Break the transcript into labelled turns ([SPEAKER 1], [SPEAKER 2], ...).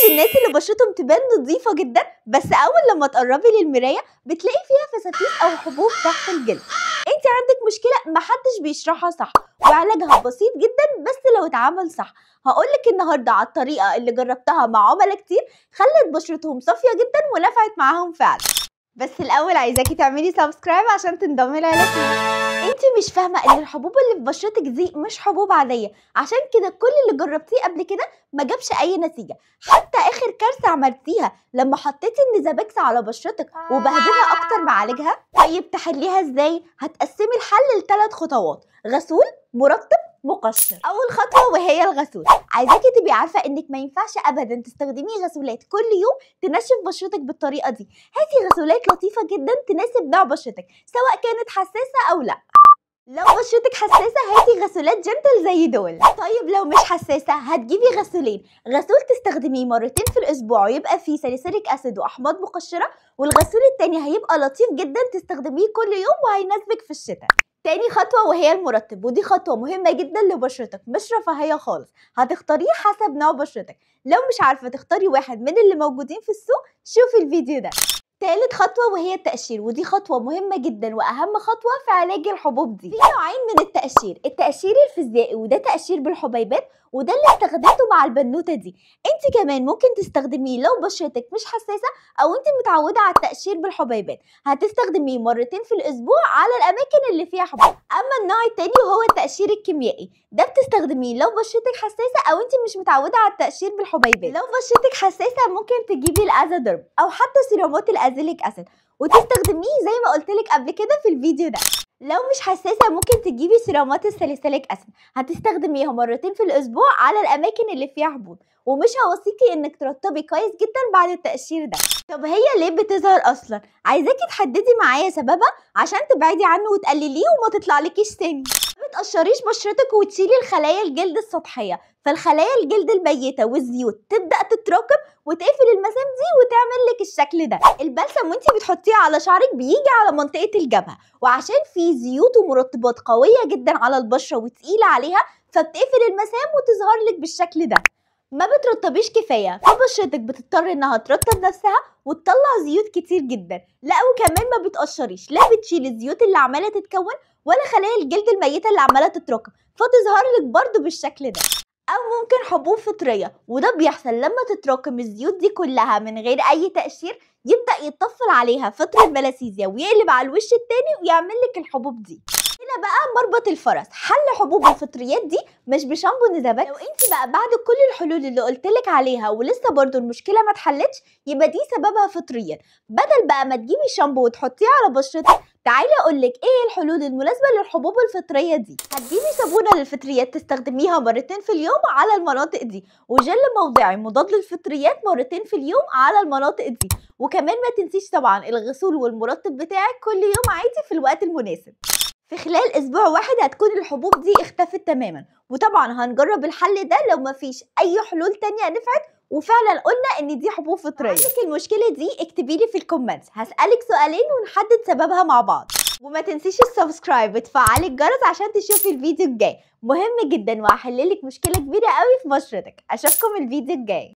[SPEAKER 1] من الناس اللي بشرتهم تبان نظيفة جدا، بس اول لما تقربي للمرايه بتلاقي فيها فسافيس او حبوب تحت الجلد. انت عندك مشكلة محدش بيشرحها صح، وعلاجها بسيط جدا بس لو اتعمل صح. هقولك النهارده على الطريقة اللي جربتها مع عملاء كتير، خلت بشرتهم صافية جدا ونفعت معاهم فعلا. بس الاول عايزاكي تعملي subscribe عشان تنضمي لعيلتنا. انت مش فاهمه ان الحبوب اللي في بشرتك دي مش حبوب عادية، عشان كده كل اللي جربتيه قبل كده ما جابش اي نتيجة. حتى اخر كارثة عملتيها لما حطيتي النزابكس على بشرتك وبهدلها اكتر ما عالجها. طيب تحليها ازاي؟ هتقسمي الحل لثلاث خطوات: غسول، مرطب، مقشر. اول خطوة وهي الغسول. عايزاكي تبقي عارفه انك ما ينفعش ابدا تستخدمي غسولات كل يوم تنشف بشرتك بالطريقة دي. هاتي غسولات لطيفة جدا تناسب نوع بشرتك، سواء كانت حساسة او لا. لو بشرتك حساسة هاتي غسولات gentle زي دول. طيب لو مش حساسة هتجيبي غسولين: غسول تستخدميه مرتين في الاسبوع ويبقى فيه salicylic acid واحماض مقشره، والغسول التاني هيبقى لطيف جدا تستخدميه كل يوم وهيناسبك في الشتاء. تاني خطوة وهي المرطب، ودي خطوة مهمة جدا لبشرتك، مش رفاهية خالص. هتختاريه حسب نوع بشرتك. لو مش عارفة تختاري واحد من اللي موجودين في السوق شوفي الفيديو ده. تالت خطوة وهي التقشير، ودي خطوة مهمة جدا وأهم خطوة في علاج الحبوب دي. في نوعين من التقشير: التقشير الفيزيائي، وده تقشير بالحبيبات، وده اللي استخدمته مع البنوتة دي. انت كمان ممكن تستخدميه لو بشرتك مش حساسة او انت متعودة على التقشير بالحبيبات. هتستخدميه مرتين في الاسبوع على الاماكن اللي فيها حبوب. اما النوع التاني وهو التقشير الكيميائي، ده بتستخدميه لو بشرتك حساسة او انت مش متعودة على التقشير بالحبيبات. لو بشرتك حساسة ممكن تجيبي الازاديرم او حتى سيرامات ال azelaic acid وتستخدميه زي ما قلتلك قبل كده في الفيديو ده. لو مش حساسة ممكن تجيبي سيرامات ال salicylic acid، هتستخدميها مرتين في الاسبوع على الاماكن اللي فيها حبوب، ومش هوصيكي انك ترطبي كويس جدا بعد التقشير ده. طب هي ليه بتظهر اصلا؟ عايزاكي تحددي معايا سببها عشان تبعدي عنه وتقلليه وما تطلعلكيش تاني. ما تقشريش بشرتك وتشيلي الخلايا الجلد السطحية، فالخلايا الجلد الميتة والزيوت تبدا تتراكم وتقفل المسام دي وتعمل لك الشكل ده. البلسم وانتي بتحطيه على شعرك بيجي على منطقة الجبهة، وعشان فيه زيوت ومرطبات قوية جدا على البشرة وتقيله عليها فبتقفل المسام وتظهر لك بالشكل ده. ما بترطبيش كفاية فبشرتك بتضطر انها ترطب نفسها وتطلع زيوت كتير جدا. لا وكمان ما بتقشريش، لا بتشيل الزيوت اللي عماله تتكون ولا خلايا الجلد الميتة اللي عماله تتراكم، فتظهر لك برضو بالشكل ده. او ممكن حبوب فطرية، وده بيحصل لما تتراكم الزيوت دي كلها من غير اي تقشير، يبدا يتطفل عليها فطر الملاسيزيا ويقلب على الوش التاني ويعمل لك الحبوب دي. هنا بقى مربط الفرس، حل حبوب الفطريات دي مش بشامبو نزابكس. لو انت بقى بعد كل الحلول اللي قلتلك عليها ولسه برضو المشكلة ما اتحلتش، يبقى دي سببها فطريات. بدل بقى ما تجيبي شامبو وتحطيه على بشرتك، تعالي اقولك ايه الحلول المناسبة للحبوب الفطرية دي. هتجيبي صابونه للفطريات تستخدميها مرتين في اليوم على المناطق دي، وجل موضعي مضاد للفطريات مرتين في اليوم على المناطق دي، وكمان ما تنسيش طبعا الغسول والمرطب بتاعك كل يوم عادي في الوقت المناسب. في خلال اسبوع واحد هتكون الحبوب دي اختفت تماما. وطبعا هنجرب الحل ده لو مفيش اي حلول تانية نفعت وفعلا قلنا ان دي حبوب فطرية. عندك المشكلة دي اكتبي لي في ال comments، هسألك سؤالين ونحدد سببها مع بعض. وما تنسيش ال subscribe وتفعلي الجرس عشان تشوفي الفيديو الجاي، مهم جدا وهحللك مشكلة كبيرة قوي في بشرتك. اشوفكم الفيديو الجاي.